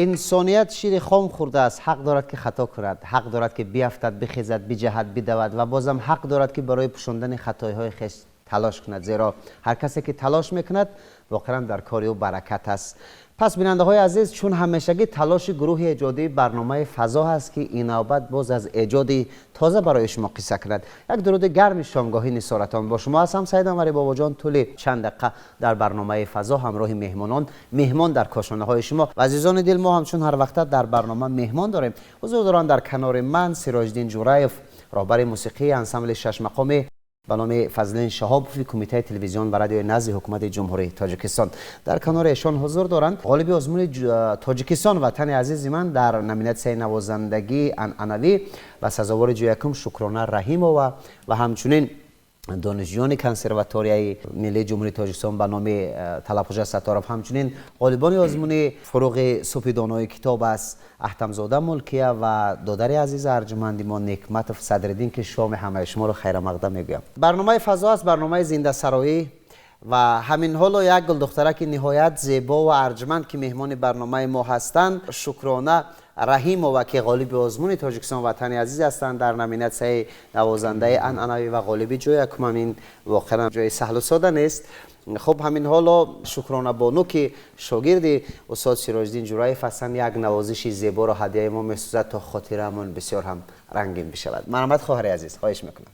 Инсоният шири хом хӯрдааст, ҳақ дорад, ки хато кунад, ҳақ дорад, ки биафтад, бихезад, биҷаҳад, бидавад ва бозам ҳақ дорад, ки барои пӯшондани хатоиҳои хеш талош кунад, зеро ҳар касе ки талош мекунад, воқеан дар кори ӯ баракат аст. Пас, бинандаҳои азиз, чун ҳамешагӣ талоши гурӯҳи эҷодии барномаи «Фазо» ҳаст, ки ин навбат боз аз эҷоди тоза барои шумо қисса кунад. Як дуруди гарми шомгоҳӣ нисоратон. Бо шумо ҳастам Саид Анвари Бобоҷон. Тӯли чанд дақиқа дар барномаи «Фазо» ҳамроҳи меҳмонон, меҳмон дар кошонаҳои шумо. Ва азизони дил, мо ҳамчун ҳар вақта дар барнома меҳмон дорем. Ҳузур доранд дар канори ман Сироҷиддин Ҷураев, роҳбари мусиқии ансамбли шашмақоми ба номи Фазлиддин Шаҳобови Кумитаи телевизион ва радиои назди Ҳукумати Ҷумҳурии Тоҷикистон. Дар канори эшон ҳузур доранд ғолиби озмуни «Тоҷикистон ватани азизи ман» дар номинатсияи навозандагии анъанавӣ ва сазовори ҷои якум Шукрона Раҳимова ва ҳамчунин донишҷӯёни Консерваторияи миллии Ҷумҳурии Тоҷикистон ба номи Талабхоҷа Сатторов, ҳамчунин ғолибони озмуни «Фуруғи субҳи донои китоб» аст Аҳтамзода Мулкия ва додари азизи арҷуманди мо Некматов Садриддин, ки шоми ҳамаи шуморо хайрамақдам мегӯям. Барномаи «Фазо» аст, барномаи зиндасароӣ. Ва ҳамин ҳоло як гулдухтараки ниҳоят зебо ва арҷманд, ки меҳмони барномаи мо ҳастанд, Шукрона Раҳимова, ки ғолиби озмуни «Тоҷикистон ватани азиз» ҳастанд дар номинатсияи навозандаи анъанавӣ ва ғолиби ҷои якумам. Ин воқеан ҷои саҳлу сода нест. Хуб, ҳамин ҳоло Шукрона бону, ки шогирди устод Сироҷиддин Ҷураев ҳастанд, як навозиши зеборо ҳадияи мо месозад, то хотираамон бисёр ҳам рангин бишавад. Марҳамат, хоҳари азиз, хоҳиш мекунам.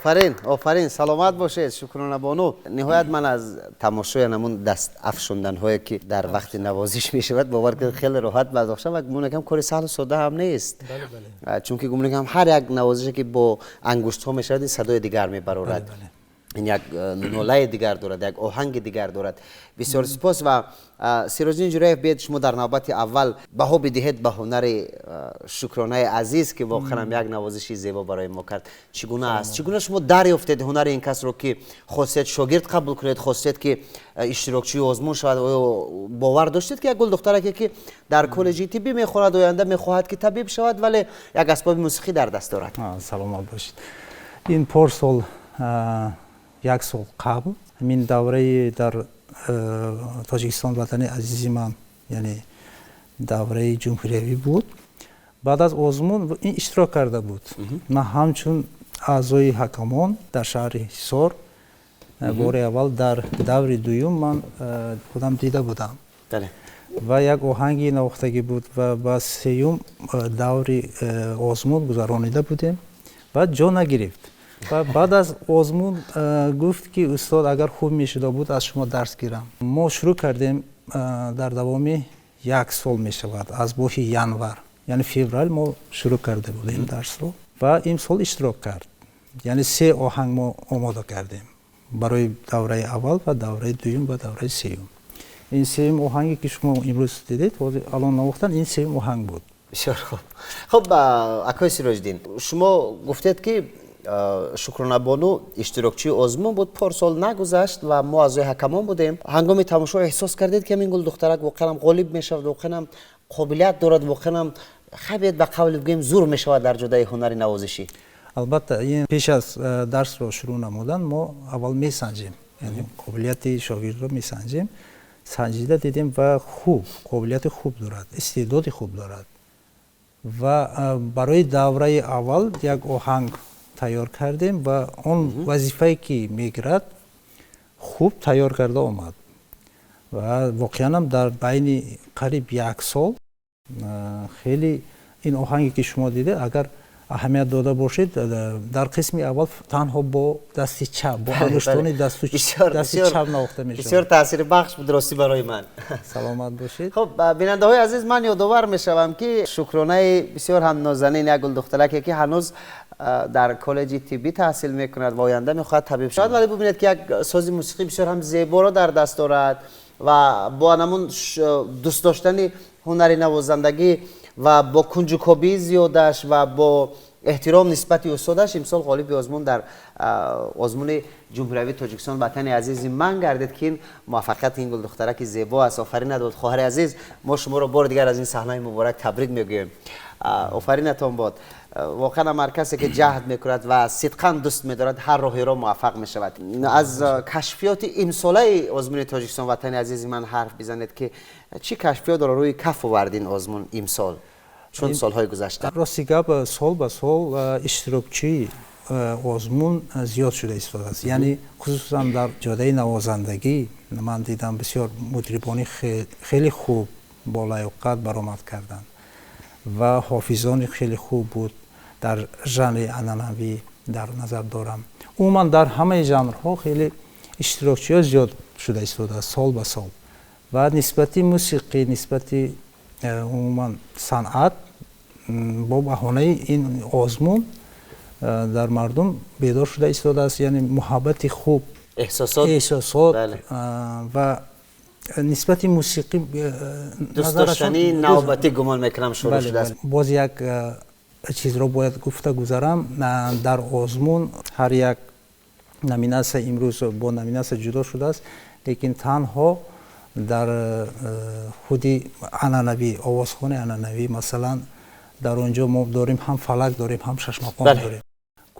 Офарин, офарин, саломат бошед, Шукрона бону. Ниҳоят, ман аз тамошои ҳамун даст афшонданҳое, ки дар вақти навозиш мешавад, бовар кунед, хеле роҳат бардоштам ва гумон мекунам, кори саҳлу сода ҳам нест, чунки гумон мекунам, ҳар як навозише, ки бо ангуштҳо мешавад, ин садои дигар мебарорад, ин як нолаи дигар дорад, як оҳанги дигар дорад. Бисёр сипос. Ва Сироҷиддин Ҷураев, биед, шумо дар навбати аввал баҳо бидиҳед ба ҳунари Шукронаи азиз, ки воқеан як навозиши зебо барои мо кард. Чӣ гуна аст, чӣ гуна шумо дарёфтед ҳунари ин касро, ки хостед шогирд қабул кунед, хостед, ки иштирокчии озмун шавад? Оё бовар доштед, ки як гулдухтараке, ки дар коллеҷи тиббӣ мехонад, оянда мехоҳад, ки табиб шавад, вале як асбоби мусиқӣ дар даст дорад? Саломат бошед. Ин порсол, як сол қабл, ҳамин давраи дар Тоҷикистон, ватани азизи ман, яъне давраи ҷумҳуриявӣ буд. Баъд аз озмун ин иштирок карда буд. Ман ҳамчун аъзои ҳакамон дар шаҳри Ҳисор бори аввал дар даври дуюм ман худам дида будам ва як оҳанги навохтагӣ буд ва ба сеюм даври озмун гузаронида будем ва ҷо нагирифт. Ва баъд аз озмун гуфт, ки устод, агар хуб мешуда буд, аз шумо дарс гирам. Мо шурӯъ кардем, дар давоми як сол мешавад, аз моҳи январ, яъне феврал мо шурӯъ карда будем дарсро ва имсол иштирок кард. Яъне се оҳанг мо омода кардем барои давраи аввал ва давраи дуюм ва давраи сеюм. Ин сеюм оҳанге, ки шумо имрӯз дидед, ҳозир алон навохтан, ин сеюм оҳанг буд. Бисёр хуб. Хуб, акои Сироҷиддин, шумо гуфтед, ки Шукронабону иштирокчии озмун буд, порсол нагузашт ва мо аъзои ҳакамон будем. Ҳангоми тамошо эҳсос кардед, ки ҳамин гулдухтарак воқеанам ғолиб мешавад, воқеанам қобилият дорад, воқеанам хабед, ба қавли бигӯем, зур мешавад дар ҷодаи ҳунари навозишӣ? Албатта, ин пеш аз дарсро шурӯъ намудан мо аввал месанҷем, яъне қобилияти шогирдро месанҷем. Санҷида дидем ва хуб, қобилияти хуб дорад, истеъдоди хуб дорад ва барои давраи аввал як оҳанг тайёр кардем ва он вазифае, ки мегирад, хуб тайёр карда омад. Ва воқеанам дар байни қариб як сол хеле ин оҳанге, ки шумо дидед, агар аҳамият дода бошед, дар қисми аввал танҳо бо дасти чап, бо ангуштони дасти чап навохта мешавад. Бисёр таъсирбахш буд, ростӣ, барои ман. Саломат бошед. Хуб, бинандаҳои азиз, ман ёдовар мешавам, ки Шукронаи бисёр ҳам нозанин, як гулдухтараке, ки ҳанӯз дар коллеҷи тиббӣ таҳсил мекунад ва оянда мехоҳад табиб шавад, вале бубинед, ки як сози мусиқӣ бисёр ҳам зеборо дар даст дорад ва бо ҳамун дӯст доштани ҳунари навозандагӣ ва бо кунҷукобии зиёдаш ва бо эҳтиром нисбати устодаш имсол ғолиби озмун дар озмуни ҷумҳуриявии Тоҷикистон, ватани азизи ман гардид, ки ин муваффақияти ин гулдухтараки зебо аст. Офаринат бод, хоҳари азиз. Мо шуморо бори дигар аз ин саҳнаи муборак табрик мегӯем. Офаринатон бод. Воқеан ҳар касе, ки ҷаҳд мекунад ва сидқан дӯст медорад, ҳар роҳеро муваффақ мешавад. Аз кашфиёти имсолаи озмуни Тоҷикистон, ватани азизи ман ҳарф бизанед, ки чӣ кашфиётро рӯи каф овард ин озмун имсол, чун солҳои гузашта? Рости гап, сол ба сол иштирокчии озмун зиёд шуда истодааст, яъне хусусан дар ҷодаи навозандагӣ ман дидам, бисёр мутрибони хеле хуб, болаёқат баромад карданд ва ҳофизони хеле хуб буд. Дар жанри анъанавӣ дар назар дорам, умуман дар ҳамаи жанрҳо хеле иштирокчиҳо зиёд шуда истодааст сол ба сол ва нисбати мусиқӣ, нисбати умуман санъат бо баҳонаи ин озмун дар мардум бедор шуда истодааст, яъне муҳаббати хуб, эҳсосот, эҳсосот ва нисбати мусиқӣ. Дӯстдоштани навбатӣ, гумон мекунам, шурӯъ шудааст. Боз як чизро бояд гуфта гузарам. Дар озмун ҳар як номинатсия имрӯз бо номинатсия ҷудо шудааст, лекин танҳо дар худи анъанавӣ, овозхони анъанавӣ, масалан, дар он ҷо мо дорем, ҳам фалак дорем, ҳам шашмақом дорем.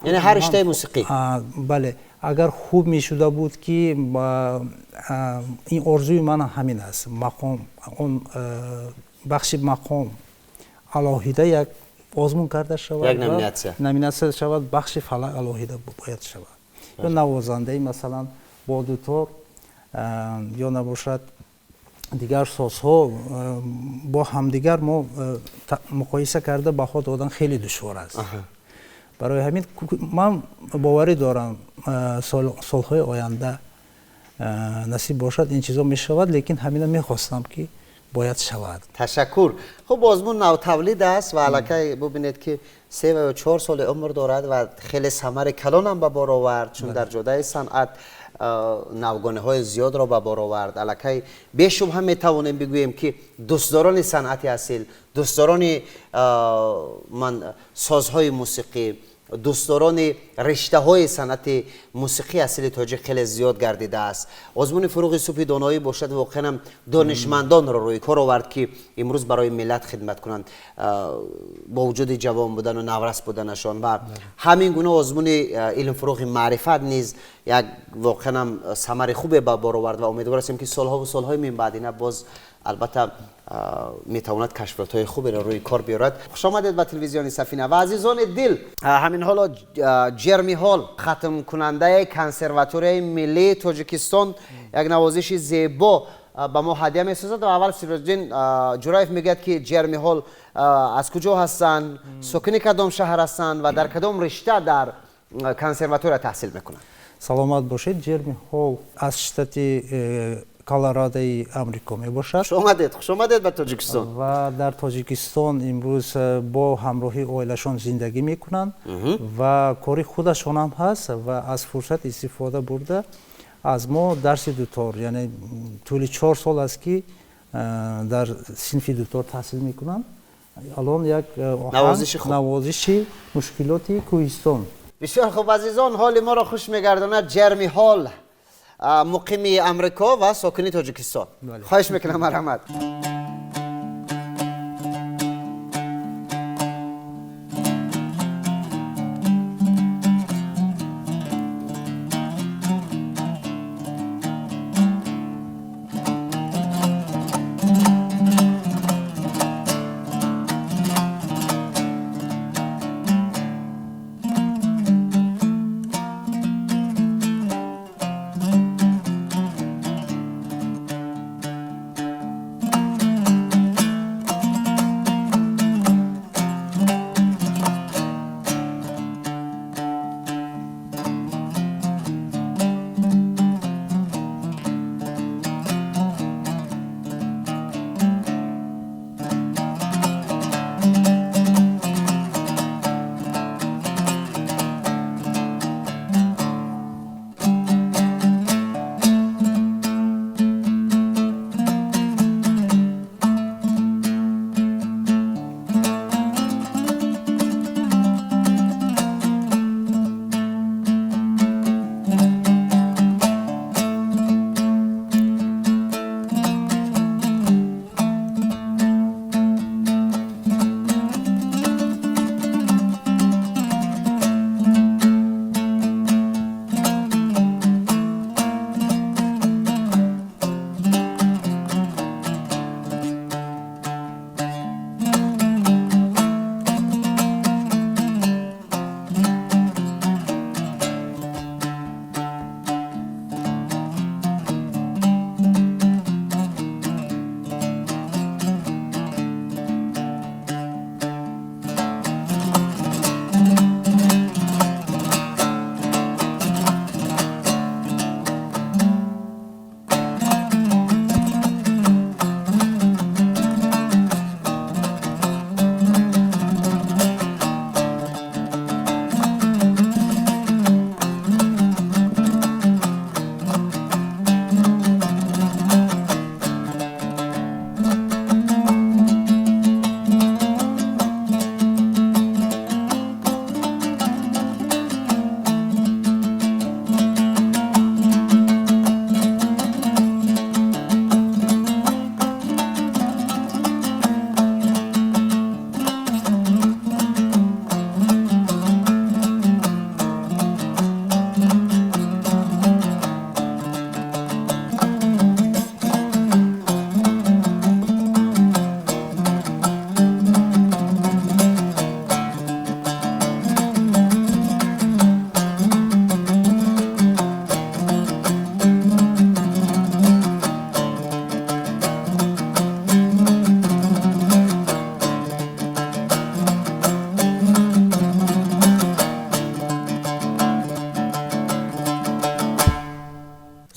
Яъне ҳар риштаи мусиқӣ. Бале, агар хуб мешуда буд, ки ин орзуи ман ҳамин аст, мақом, он бахши мақом алоҳида як озмун карда шавад. Як номинатсия. Номинатсия шавад, бахши фалак алоҳида бояд шавад ё навозандаи, масалан, бо дутор ё набошад дигар созҳо. Бо ҳамдигар мо муқоиса карда баҳо додан хеле душвор аст. Барои ҳамин ман боварӣ дорам, солҳои оянда насиб бошад, ин чизо мешавад, лекин ҳамина мехостам, ки бояд шавад. Ташаккур. Хуб, озмун навтавлид аст ва аллакай бубинед, ки 3 ва ё 4 соли умр дорад ва хеле самари калонам ба бор овард, чун дар ҷодаи санъат навгониҳои зиёдро ба бор овард. Аллакай бешубҳа метавонем бигӯем, ки дӯстдорони санъати асил, дӯстдорони ман созҳои мусиқӣ, дӯстдорони риштаҳои санъати мусиқии асили тоҷик хеле зиёд гардидааст. Озмуни «Фуруғи субҳи доноӣ» бошад, воқеан донишмандонро рӯи кор овард, ки имрӯз барои миллат хидмат кунанд, бо вуҷуди ҷавон будану наврас буданашон. Ва ҳамин гуна озмуни «Илм фуруғи маърифат» низ як воқеанам самари хубе ба бор овард ва умедвор ҳастем, ки солҳову солҳои минбаъдина боз албатта метавонад кашфиётҳои хуберо рӯи кор биёрад. Хуш омадед ба телевизиони Сафина. Ва азизони дил, ҳамин ҳоло Ҷерми Ҳол, хатмкунандаи Консерваторияи миллии Тоҷикистон, як навозиши зебо ба мо ҳадя месозад. Ва аввал Сироҷиддин Ҷураев мегӯяд, ки Ҷерми Ҳол аз куҷо ҳастанд, сокини кадом шаҳр ҳастанд ва дар кадом ришта дар консерватория таҳсил мекунанд. Саломат бошед. Ҷерми Ҳол аз штати Колорадои Амрико мебошад. Хуш омадед, хуш омадед ба Тоҷикистон. Ва дар Тоҷикистон имрӯз бо ҳамроҳи оилашон зиндагӣ мекунанд ва кори худашонам ҳаст. Ва аз фурсат истифода бурда, аз мо дарси дутор, яъне тӯли 4 сол аст, ки дар синфи дутор таҳсил мекунанд. Алон як навозиши «Мушкилоти кӯҳистон». Бисёр хуб, азизон, ҳоли моро хуш мегардонад Ҷерми Ҳол, муқими Амрико ва сокини Тоҷикистон. Хоҳиш мекунам, марҳамат.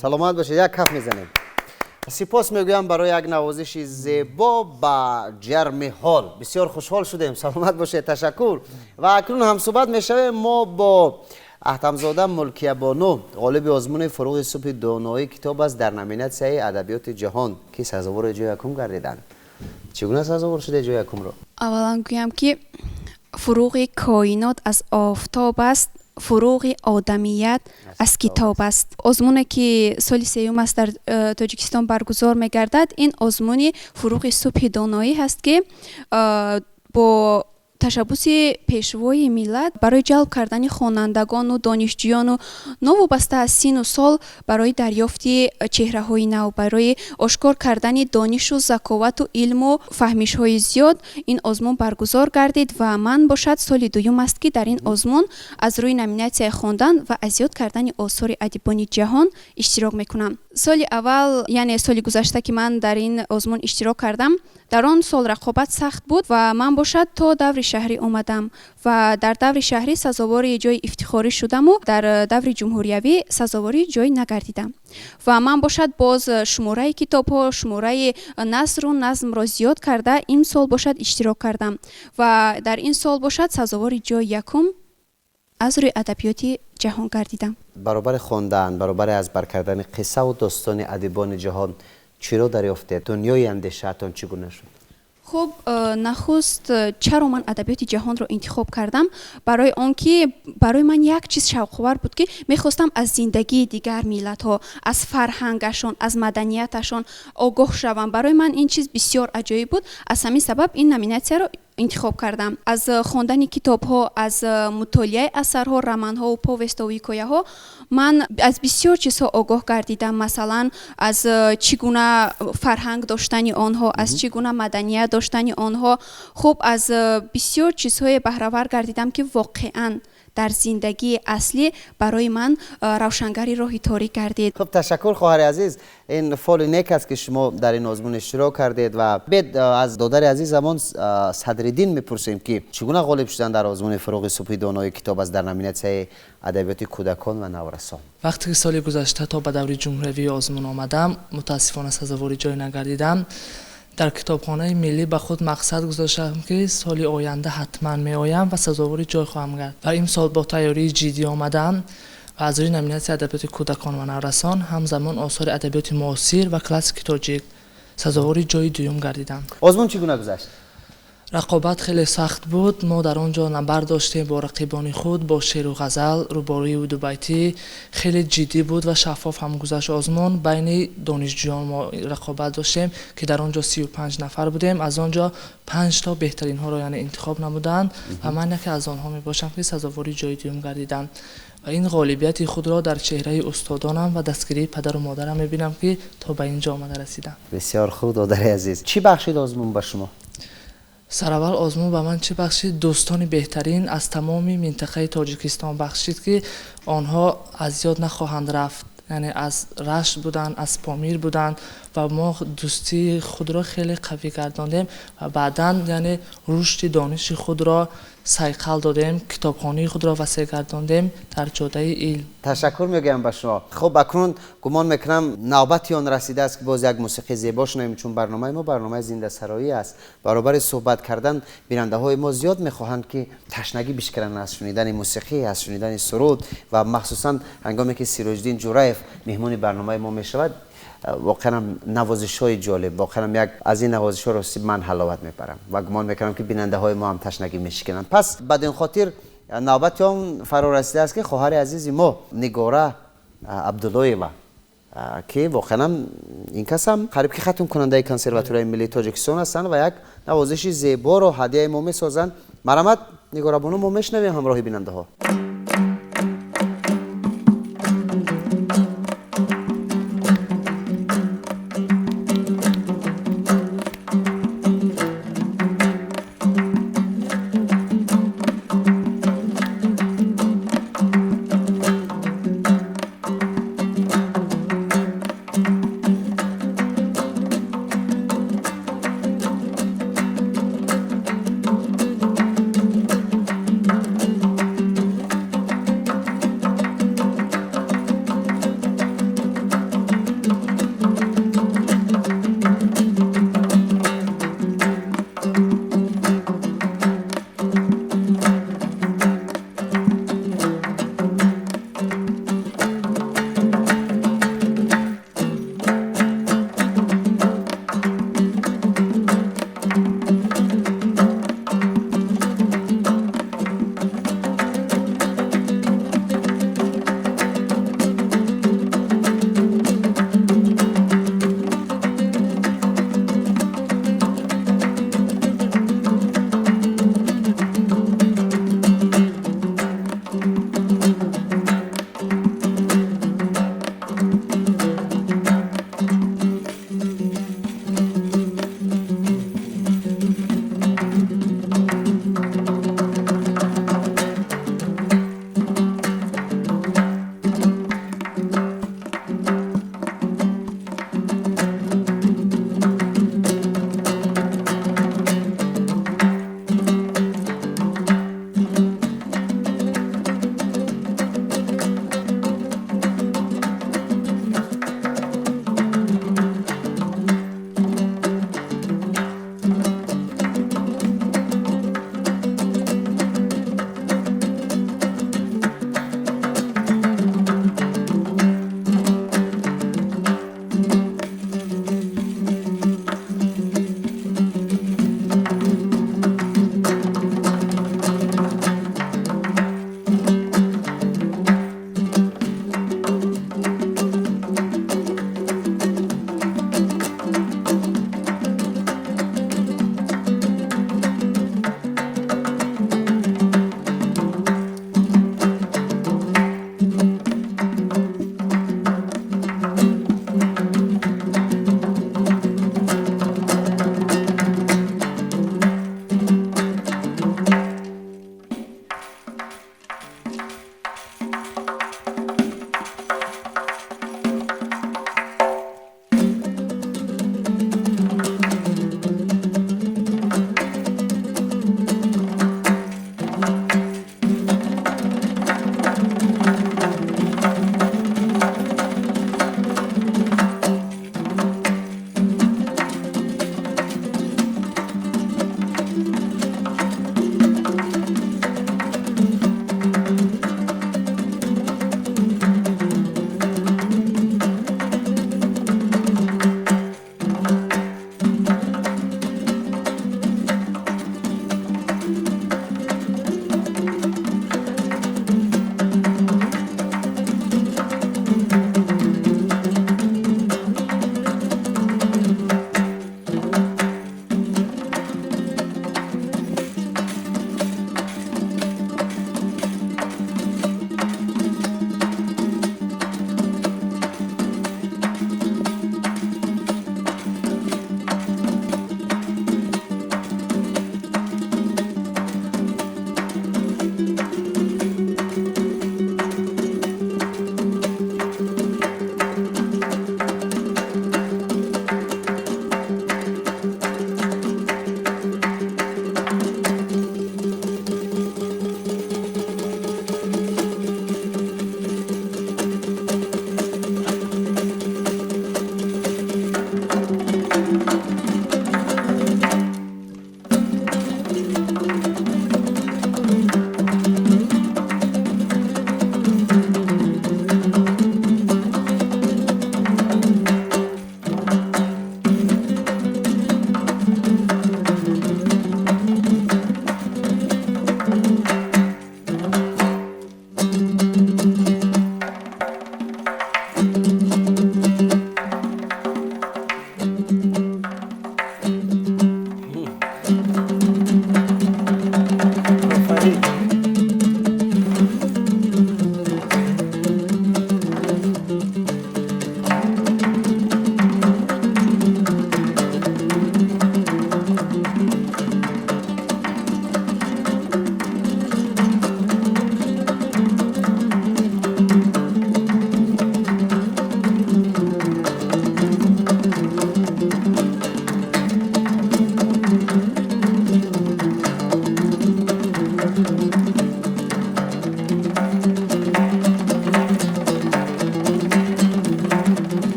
Саломат бошед, як каф мезанем. Сипос мегӯям барои як навозиши зебо ба ҷарми ҳол. Бисёр хушҳол шудем. Саломат бошед, ташаккур. Ва акнун ҳамсӯҳбат мешавем мо бо Аҳтамзода Мулкиябону, ғолиби озмуни Фуруғи субҳи доноӣ китоб аст дар номинатсияи адабиёти ҷаҳон, ки сазовори ҷои якум гардиданд. Чӣ гуна сазовор шуде ҷои якумро? Аввалан гӯям, ки фуруғи коинот аз офтоб аст, фуруғи одамият аз китоб аст. Озмуне ки соли сеюм аст дар Тоҷикистон баргузор мегардад, ин озмуни Фуруғи субҳи доноӣ ҳаст, ки бо ташаббуси Пешвои миллат барои ҷалб кардани хонандагону донишҷӯёну новобаста аз сину сол, барои дарёфти чеҳраҳои нав, барои ошкор кардани донишу заковату илму фаҳмишҳои зиёд ин озмун баргузор гардид. Ва ман бошад, соли дуюм аст, ки дар ин озмун аз рӯи номинатсияи хондан ва аз ёд кардани осори адибони ҷаҳон иштирок мекунам. Соли аввал, яъне соли гузашта, ки ман дар ин озмун иштирок кардам, дар он сол рақобат сахт буд ва ман бошад то даври шаҳрӣ омадам ва дар даври шаҳрӣ сазовори ҷои ифтихорӣ шудаму дар даври ҷумҳуриявӣ сазовори ҷой нагардидам. Ва ман бошад боз шумораи китобҳо, шумораи насру назмро зиёд карда, ин сол бошад иштирок кардам ва дар ин сол бошад сазовори ҷои якум аз рӯи адабиёти ҷаҳон гардидам. Баробари хондан, баробари аз бар кардани қиссаву достони адибони ҷаҳон чиро дарёфтед? Дунёи андешаатон чӣ гуна шуд? Хуб, нахуст, чаро ман адабиёти ҷаҳонро интихоб кардам? Барои он ки барои ман як чиз шавқовар буд, ки мехостам аз зиндагии дигар миллатҳо, аз фарҳангашон, аз маданияташон огоҳ шавам. Барои ман ин чиз бисёр аҷоиб буд. Аз ҳамин сабаб ин номинатсияро интихоб кардам. Аз хондани китобҳо, аз мутолиаи асарҳо, романҳову повестову ҳикояҳо ман аз бисёр чизҳо огоҳ гардидам. Масалан, аз чӣ гуна фарҳанг доштани онҳо, аз чӣ гуна маданият доштани онҳо. Хуб, аз бисёр чизҳое баҳравар гардидам, ки воқеан дар зиндагии аслӣ барои ман равшангари роҳи торик гардид. Хуб, ташаккур, хоҳари азиз. Ин фоли нек аст, ки шумо дар ин озмун иштирок кардед. Ва бед аз додари азизамон Садриддин мепурсем, ки чӣ гуна ғолиб шуданд дар озмуни Фуруғи субҳи донои китоб аст дар номинатсияи адабиёти кӯдакон ва наврасон. Вақте ки соли гузашта то ба даври ҷумҳуриявии озмун омадам, мутаассифона сазовори ҷой нагардидам. Дар китобхонаи миллӣ ба худ мақсад гузоштам, ки соли оянда ҳатман меоям ва сазовори ҷой хоҳам гард. Ва имсол бо тайёрии ҷиддӣ омадам ва аз рӯи номинатсияи адабиёти кӯдакон ва наврасон, ҳамзамон осори адабиёти муосир ва классики тоҷик сазовори ҷои дуюм гардидам. Озмун чӣ гуна гузашт? Рақобат хеле сахт буд. Мо дар он ҷо набард доштем бо рақибони худ, бо шеъру ғазал, рубоию дубайтӣ. Хеле ҷиддӣ буд ва шаффоф ҳам гузашт озмун. Байни донишҷӯён мо рақобат доштем, ки дар он ҷо 35 нафар будем. Аз он ҷо панҷ то беҳтаринҳоро, яъне, интихоб намуданд ва ман яке аз онҳо мебошам, ки сазовори ҷои дуюм гардидам. Ва ин ғолибияти худро дар чеҳраи устодонам ва дастгирии падару модарам мебинам, ки то ба ин ҷо омада расидам. Бисёр хуб, додари азиз. Чӣ бахшид озмун ба шумо? Сараввал озмун ба ман чӣ бахшид? Дӯстони беҳтарин аз тамоми минтақаи Тоҷикистон бахшид, ки онҳо аз ёд нахоҳанд рафт. Яъне аз Рашт буданд, аз Помир буданд ва мо дӯстии худро хеле қавӣ гардондем ва баъдан, яъне, рушди дониши худро сайқал додем, китобхонии худро васеъ гардондем дар ҷодаи илм. Ташаккур мегӯям ба шумо. Хуб, акнун гумон мекунам, навбати он расидааст, ки боз як мусиқии зебо шунавем, чун барномаи мо барномаи зиндасароӣ аст. Баробари суҳбат кардан бинандаҳои мо зиёд мехоҳанд, ки ташнагӣ бишкананд аз шунидани мусиқӣ, аз шунидани суруд ва махсусан ҳангоме ки Сироҷиддин Ҷураев меҳмони барномаи мо мешавад. Воқеан навозишҳои ҷолиб, воқеан як аз ин навозишҳо рости ман ҳаловат мебарам ва гумон мекунам, ки бинандаҳои мо ҳам ташнагӣ мешикананд. Пас бад ин хотир навбати он фаро расидааст, ки хоҳари азизи мо Нигора Абдуллоева, ки воқеан ин кас ҳам қариб ки хатмкунандаи Консерваторияи миллии Тоҷикистон ҳастанд ва як навозиши зеборо ҳадияи мо месозанд. Марҳамат, Нигорабону, мо мешунавем ҳамроҳи бинандаҳо.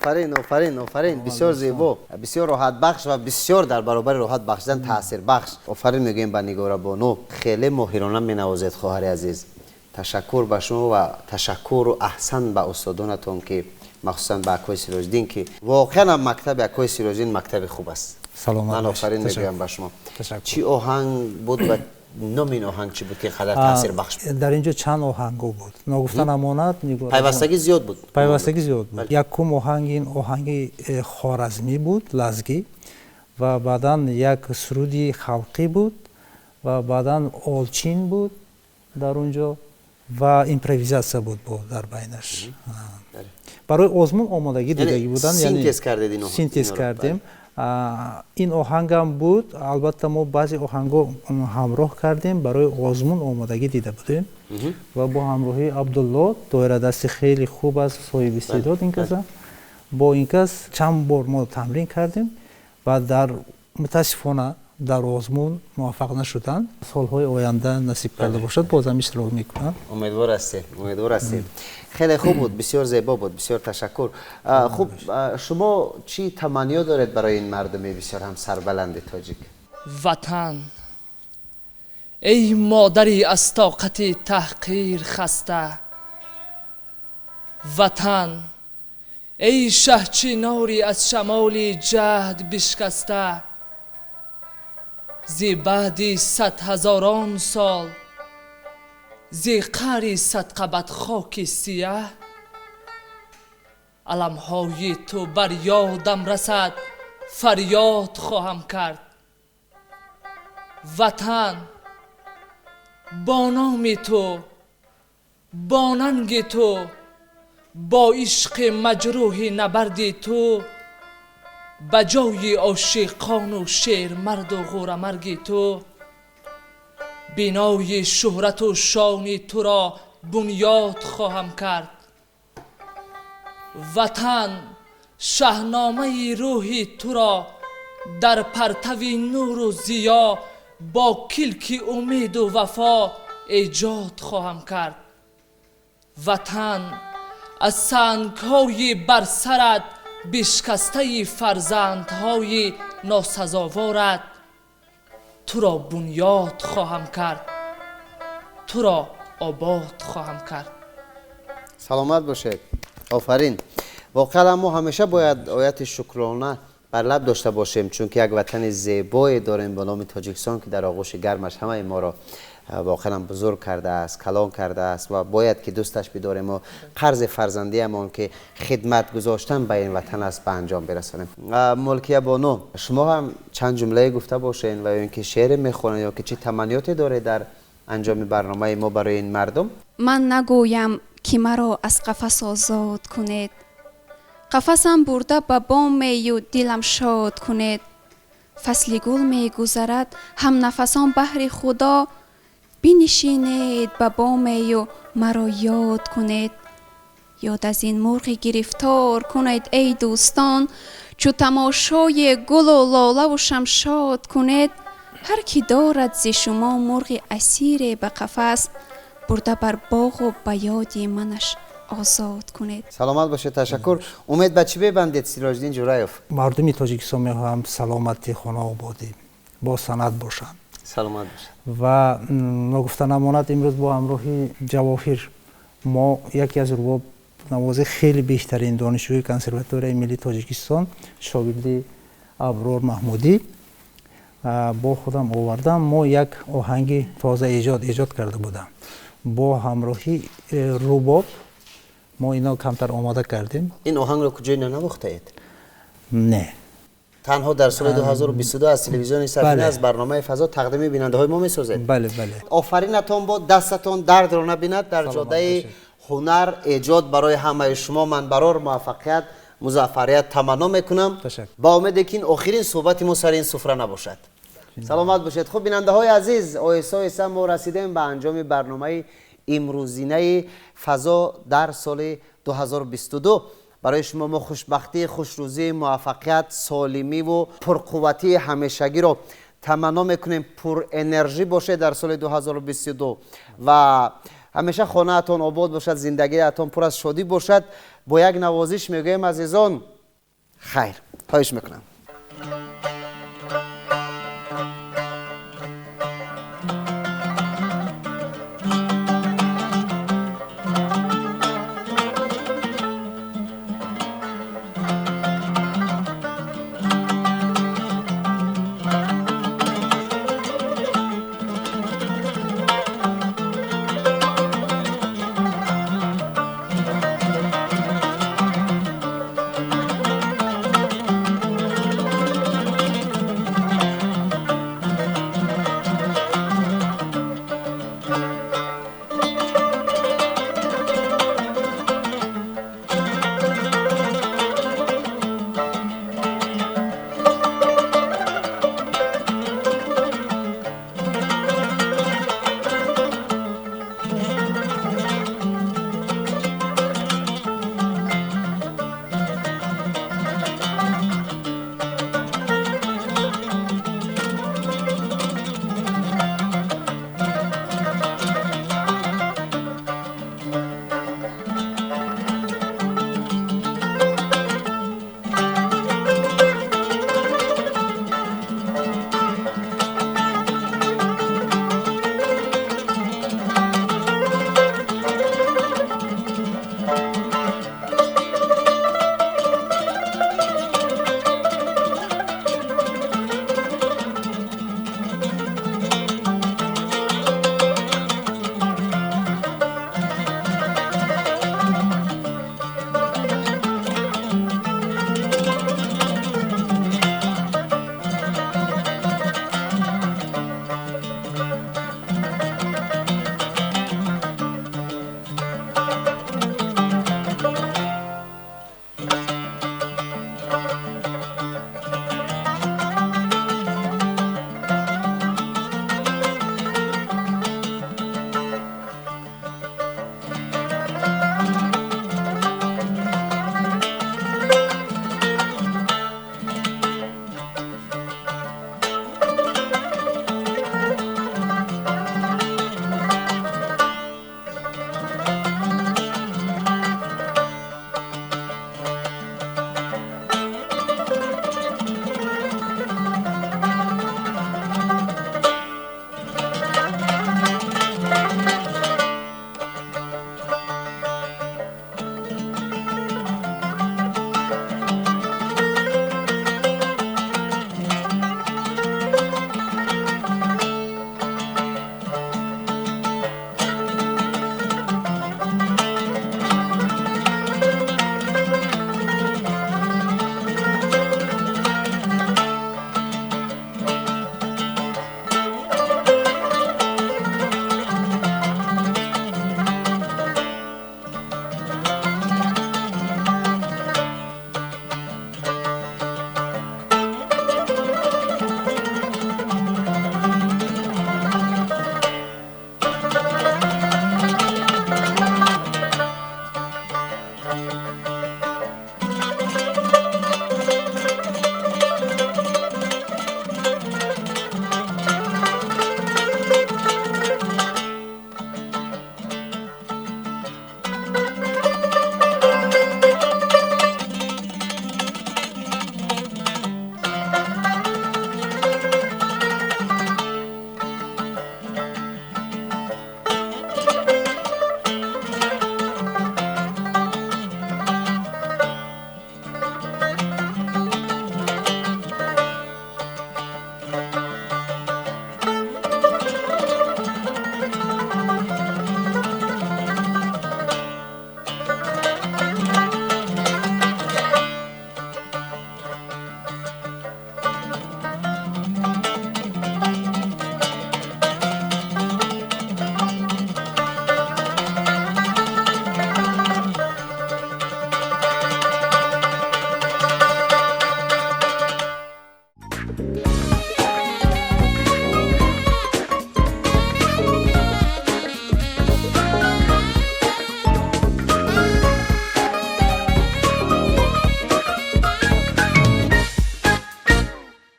Офарин, офарин, офарин! Бисёр зебо, бисёр роҳатбахш ва бисёр дар баробари роҳат бахшидан таъсирбахш. Офарин мегӯем ба Нигора бону. Хеле моҳирона менавозед, хоҳари азиз. Ташаккур ба шумо ва ташаккуру аҳсан ба устодонатон, ки махсусан ба акои Сироҷиддин, ки воқеан ҳам мактаби акои Сироҷиддин мактаби хуб аст. Саломат. Ман офарин мегӯям ба шумо. Чӣ оҳанг буд ва номи ин оҳанг чӣ буд, ки қадар таъсирбахш буд? Дар ин ҷо чанд оҳангҳо буд, ногуфта намонад. Пайвастагӣ зиёд буд. Пайвастагӣ зиёд буд. Якум оҳанг ин оҳанги хоразмӣ буд, лазгӣ, ва баъдан як суруди халқӣ буд, ва баъдан олчин буд дар он ҷо, ва импровизатсия буд бо дар байнаш. Барои озмун омодагӣ дидагӣ буданд. Синтез кардед ин? Синтез кардем. Ин оҳангам буд. Албатта, мо баъзе оҳангҳо ҳамроҳ кардем, барои озмун омодагӣ дида будем ва бо ҳамроҳии Абдулло, доирадасти хеле хуб аст, соҳиби истеъдод ин каса, бо ин кас чанд бор мо тамрин кардем ва дар мутаассифона дар озмун муваффақ нашуданд. Солҳои оянда насиб карда бошад, бозам иштирок мекунанд. Умедвор ҳастем, умедвор ҳастем. Хеле хуб буд, бисёр зебо буд, бисёр ташаккур. Хуб, шумо чӣ таманниё доред барои ин мардуми бисёр ҳам сарбаланди тоҷик? Ватан, эй модари аз тоқати таҳқир хаста, ватан, эй шаҳчинори аз шамоли ҷаҳд бишкаста, зи баъди садҳазорон сол, зи қаъри садқабат хоки сияҳ, аламҳои ту бар ёдам расад, фарёд хоҳам кард. Ватан, бо номи ту, бо нанги ту, бо ишқи маҷрӯҳи набарди ту, ба ҷои ошиқону шермарду ғӯрамарги ту, бинои шӯҳрату шони туро бунёд хоҳам кард. Ватан, шаҳномаи рӯҳи туро дар партави нуру зиё бо килки умеду вафо эҷод хоҳам кард. Ватан, аз сангҳои бар сарат бишкастаи фарзандҳои носазоворат туро бунёд хоҳам кард, туро обод хоҳам кард. Саломат бошед, офарин! Воқеан, мо ҳамеша бояд ояти шукрона бар лаб дошта бошем, чунки як ватани зебое дорем ба номи Тоҷикистон, ки дар оғӯши гармаш ҳамаи моро воқеан бузург кардааст, калон кардааст, ва бояд ки дӯсташ бидорем ва қарзи фарзандиамон, ки хидмат гузоштан ба ин ватан аст, ба анҷом бирасонем. Мулкия бону, шумо ҳам чанд ҷумлае гуфта бошед ва ё ин ки шеъре мехонед, ё ки чӣ таманниёте доред дар анҷоми барномаи мо барои ин мардум? Ман нагӯям, ки маро аз қафас озод кунед, қафасам бурда ба бомею дилам шод кунед. Фасли гул мегузарад, ҳамнафасон, баҳри Худо бинишинед ба бомею маро ёд кунед. Ёд аз ин мурғи гирифтор кунед, эй дӯстон, чу тамошои гулу лолаву шамшод кунед. Ҳар ки дорад зи шумо мурғи асире ба қафас, бурда бар боғу ба ёди манаш озод кунед. Саломат бошед, ташаккур. Умед ба чӣ бебандед, Сироҷиддин Ҷураев? Мардуми Тоҷикистон мехоҳам саломатӣ, хонаободӣ, бо санъат бошанд. Саломат бошед. Ва ногуфта намонад, имрӯз бо ҳамроҳи Ҷавоҳир мо яке аз рубобнавози хеле беҳтарин, донишҷӯи Консерваторияи миллии Тоҷикистон, шогирди Аброр Маҳмудӣ, бо худам овардам. Мо як оҳанги тоза эҷод карда будам бо ҳамроҳи рубоб. Мо ино камтар омода кардем. Ин оҳангро куҷое нанавохтаед? Не. Танҳо дар соли 2022 аз телевизиони Сафина, аз барномаи Фазо тақдими бинандаҳои мо месозед. Бале. Офаринатон бод, дастатон дардро набинад. Дар ҷодаи ҳунар эҷод барои ҳамаи шумо ман барор муваффақият, музаффарият таманно мекунам, ба умеде ки ин охирин суҳбати мо сари ин суфра набошад. Саломат бошед. Хуб, бинандаҳои азиз, оҳиста оҳиста мо расидем ба анҷоми барномаи имрӯзинаи Фазо дар соли 2022. Барои шумо мо хушбахтӣ, хушрӯзӣ, муваффақият, солимиву пурқувватии ҳамешагиро таманно мекунем. Пурэнержӣ бошед дар соли 2022 ва ҳамеша хонаатон обод бошад, зиндагиатон пур аз шодӣ бошад. Бо як навозиш мегӯем, азизон. Хайр, хоҳиш мекунам.